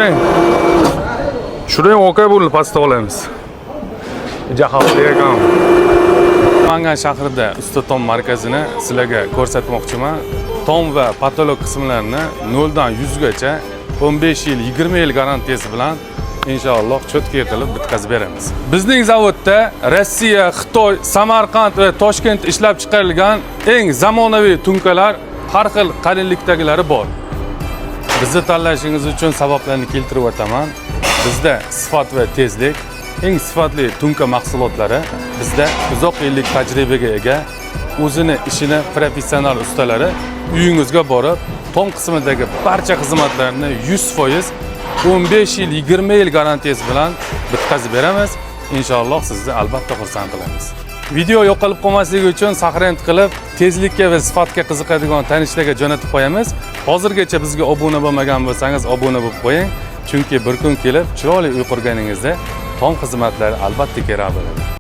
Tushiring. Tushiring, aka, buni pastda olamiz. Jahl ekan. Namangan shahrida Usta Tom markazini sizlarga ko'rsatmoqchiman. Tom va потолок qismlarini 0 dan 100 gacha 15 yil, 20 yil garantiyasi bilan inshaalloh чётко qilib bitkazib beramiz. Bizning zavodda Rossiya, Xitoy, Samarqand va Toshkent ishlab chiqarilgan eng zamonaviy tunkalar har xil qalinlikdagilari bor. Bizni tanlashingiz uchun sabablarni keltirib o'taman. Bizda sifat va tezlik, eng sifatli tunka mahsulotlari, bizda uzoq yillik tajribaga ega, o'zini ishini professional ustalari uyingizga borib, tom qismidagi barcha xizmatlarni 100% 15 yil, 20 yil garantiyasi bilan bitkazib beramiz. Inshaalloh sizni albatta xursand qilamiz. Video yo'qolib qolmasligi uchun сохранить qilib, tezlikka va sifatga qiziqadigan tanishlarga jo'natib qo'yamiz. Hozirgacha bizga obuna bo'lmagan bo'lsangiz, obuna bo'lib qo'ying, chunki bir kun kelib chiroyli uy qurganingizda tom xizmatlari albatta kerak bo'ladi.